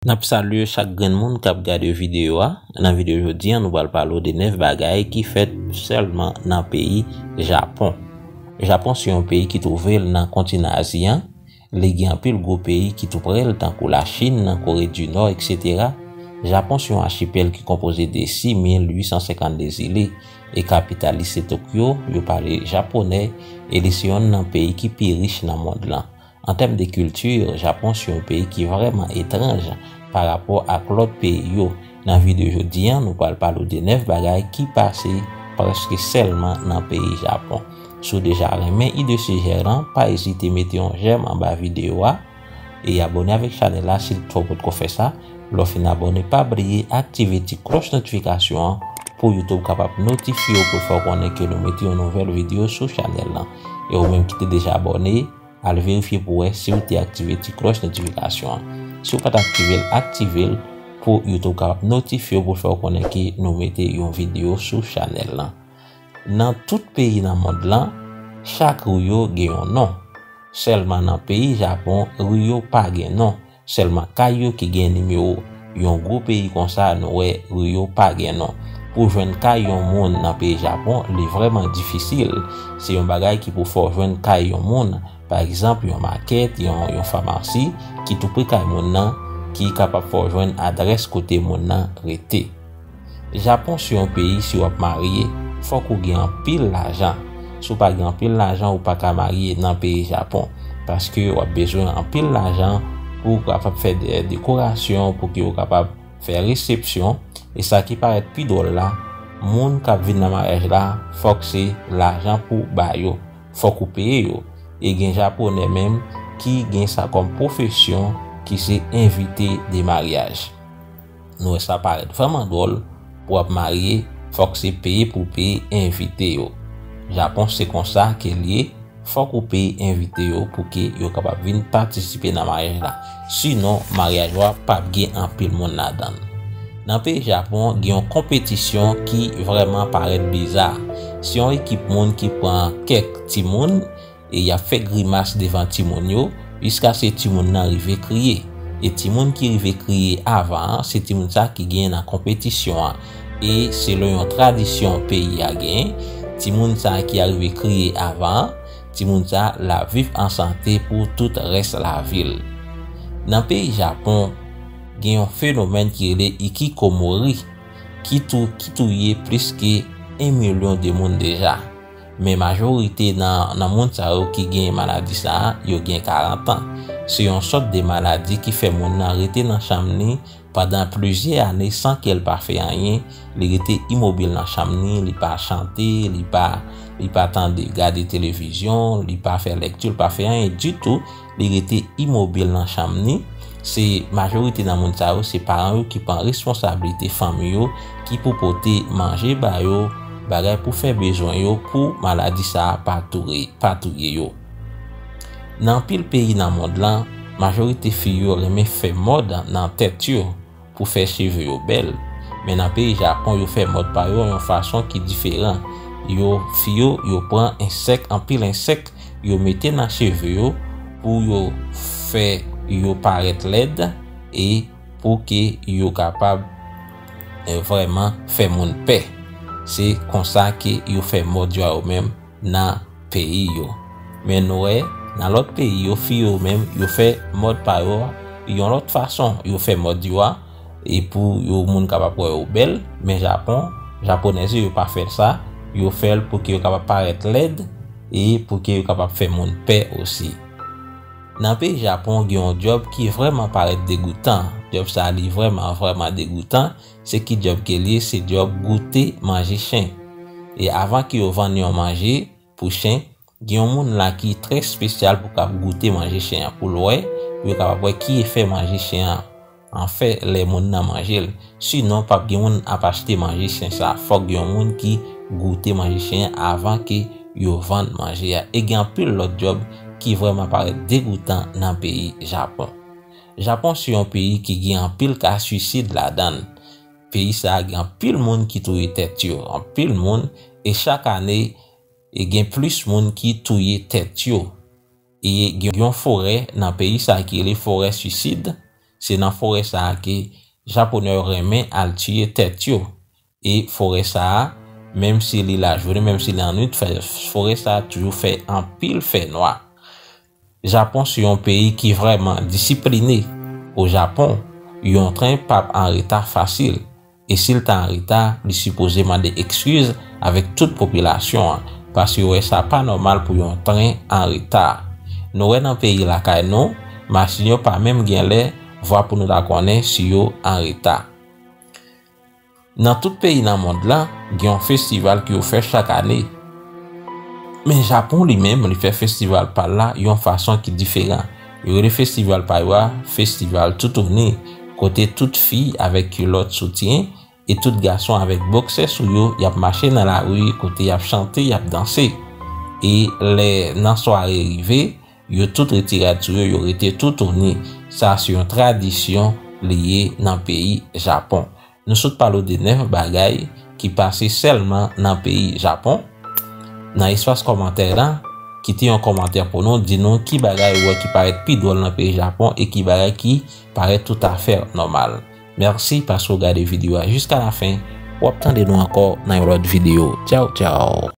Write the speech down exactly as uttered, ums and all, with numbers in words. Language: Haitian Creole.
N ap salye chak grenn moun k ap gade videyo a. Nan videyo jodi a, nou pral pale w de nèf bagay ki fèt sèlman nan peyi Japon. Japon se yon peyi ki twouve l nan kontinan Azi a. Li gen anpil gwo peyi ki tou pre l, tankou Lachin, Kore di Nò, etsetera. Japon se yon achipèl ki konpoze de sis mil uit san senkannde zile, e kapital li se Tokyo. Yo pale japonè, e li se yonn nan peyi ki pi rich nan mond lan. An tèm de kilti, Japon se yon peyi ki vrèman etranj pa rapò ak lòt peyi yo. Nan videyo jodi a, nou pral pale w de nèf bagay ki pase prèske sèlman nan peyi Japon. Si w deja renmen ide sijè lan, pa ezite mete yon jèm anba videyo a e abòne avèk chanèl la si w potko fè sa. Lè w fin abòne, pa bliye aktive ti klòch notifikasyon an pou YouTube kapab notifye w pou l fè w konnen ke nou mete yon nouvèl videyo sou chanèl lan. E ou menm ki te deja abòne, al verifye pou wè si w te aktive ti klòch notifikasyon an. Si w pa t aktive l, aktive l pou YouTube kapab notifye w pou l fè w konnen ke nou mete yon videyo sou chanèl lan. Nan tout peyi nan mond lan, chak ri yo gen yon non. Sèlman nan peyi Japon, ri yo pa gen non. Sèlman kay yo ki gen nimewo. Yon gwo peyi konsa, nou wè ri yo pa gen non. Pou jwenn kay yon moun nan peyi Japon, li vrèman difisil. Se yon bagay ki pou fè w jwenn kay yon moun. Pa egzanp, yon makèt, yon, yon famasi ki tou pre kay moun nan, ki kapab fè w jwenn adrès kote moun nan rete. Japon se yon peyi, si w ap marye, fòk ou gen anpil lajan. Si w pa gen anpil lajan, ou pa ka marye nan peyi Japon. Paske w ap bezwen anpil lajan pou w kapab fè de, dekorasyon, pou ke w kapab fè resepsyon. E sa ki parèt pi dwòl la, moun k ap vin nan maryaj la, fòk se lajan pou w ba yo. Fòk ou peye yo. E gen Japonè menm ki gen sa kòm pwofesyon ki se envite de maryaj. Nou wè sa parèt vrèman dwòl, pou w ap marye, fòk se peye pou w peye envite yo. Japon se konsa ke l ye, fòk ou peye envite yo pou ke yo kapab vin patisipe nan maryaj la. Sinon, maryaj ou a p ap gen anpil moun ladan l. Nan peyi Japon, gen yon konpetisyon ki vrèman parèt biza. Se yon ekip moun ki pran kèk timoun e y ap fè grimas devan timoun yo, jiskaske timoun nan rive kriye. E timoun ki rive kriye avan an, se timoun sa ki genyen nan konpetisyon an. E selon yon tradisyon peyi a genyen, timoun sa ki arive kriye avan an, timoun sa l ap viv an sante pou tout rès lavi l. Nan peyi Japon, gen yon fenomèn ki rele ikikomori, ki tou, ki touye plis ke yon milyon de moun deja. Men majorite nan, nan moun sa yo ki gen maladi sa a, yo gen karant an. Se yon sòt de maladi ki fè moun nan rete nan chanm li pandan plizyè ane san ke l pa fè anyen. Li rete imobil nan chanm li, li pa chante, li pa, li pa tande, gade televizyon, li pa fè lèkti, li pa fè anyen ditou. Li rete imobil nan chanm li. Se majorite nan moun sa yo, se paran yo ki pran responsablite fanmi yo, ki pou pote manje ba yo, bagay pou fè bezwen yo, pou maladi sa a pa touye, pa touye yo. Nan anpil peyi nan mond lan, majorite fi yo renmen fè mòd nan tèt yo pou fè cheve yo bèl. Men nan peyi Japon, yo fè mòd pa yo yon fason ki diferan. Yo, fi yo, yo pran ensèk, anpil ensèk, yo mete nan cheve yo pou yo fè yo parèt lèd e pou ke yo kapab, eh, vrèman fè moun pè. Se konsa ke yo fè mòd yo a yo menm nan peyi yo. Men nou wè, nan lòt peyi yo, fi yo menm, yo fè mòd pa yo yon lòt fason. Yo fè mòd yo a, e pou yo moun kapab wè yo bèl, men Japon, Japonèz yo, yo pa fè l sa, yo fè l pou ke yo kapab parèt lèd, e pou ke yo kapab fè moun pè osi. Nan peyi Japon, gen yon djòb ki vrèman parèt degoutan. Djòb sa a, li vrèman, vrèman degoutan. Se ki djòb ke l ye? Se djòb goute manje chen. E avan ke yo vann yon manje pou chen, gen yon moun la ki trè espesyal pou k ap goute manje chen an, pou l wè, pou yo kapab wè ki efè manje chen an an fè lè moun nan manje l. Sinon, p ap gen moun ap achte manje chen sa. Fòk gen yon moun ki goute manje chen an avan ke yo vann manje a. E gen anpil lòt djòb ki vrèman parèt degoutan nan peyi Japon. Japon se yon peyi ki gen anpil ka swisid ladan l. Peyi sa a gen anpil moun ki touye tèt yo, anpil moun, e chak ane, e gen plis moun ki touye tèt yo. E gen yon forè nan peyi sa a ki rele forè swisid. Se nan forè sa a ke Japonè yo renmen al tiye tèt yo. E forè sa a, menm si li lajounen, menm si li annwit, fè, forè sa a toujou fè anpil fènwa. Japon se yon peyi ki vrèman disipline. O Japon, yon tren p ap anreta fasil. E si l ta anreta, li sipoze mande ekskiz avèk tout popilasyon an, paske yo wè sa pa nòmal pou yon tren anreta. Nou wè nan peyi lakay nou, machin yo pa menm gen lè vwa pou nou ta konnen si yo anreta. Nan tout peyi nan mond lan, gen yon festival ke yo fè chak ane. Men Japon li menm, li fè festival pa l la yon fason ki diferan. Yo rele festival pa yo a festival toutouni, kote tout fi avèk kilòt soutyen e tout gason avèk bòksè sou yo, y ap mache nan lari kote y ap chante, y ap danse. E lè nan sware rive, yo tout retire rad sou yo, yo rete toutouni. Sa se yon tradisyon li ye nan peyi Japon. Nou sot pale w de nèf bagay ki pase sèlman nan peyi Japon. Nan espas kòmantè la, kite yon kòmantè pou nou, di nou ki bagay ou wè ki parèt pi dwòl nan peyi Japon e ki bagay ki parèt toutafè nòmal. Mèsi paske w gade videyo a jiska lafen. W ap tande nou ankò nan yon lòt videyo. Tchaw, tchaw.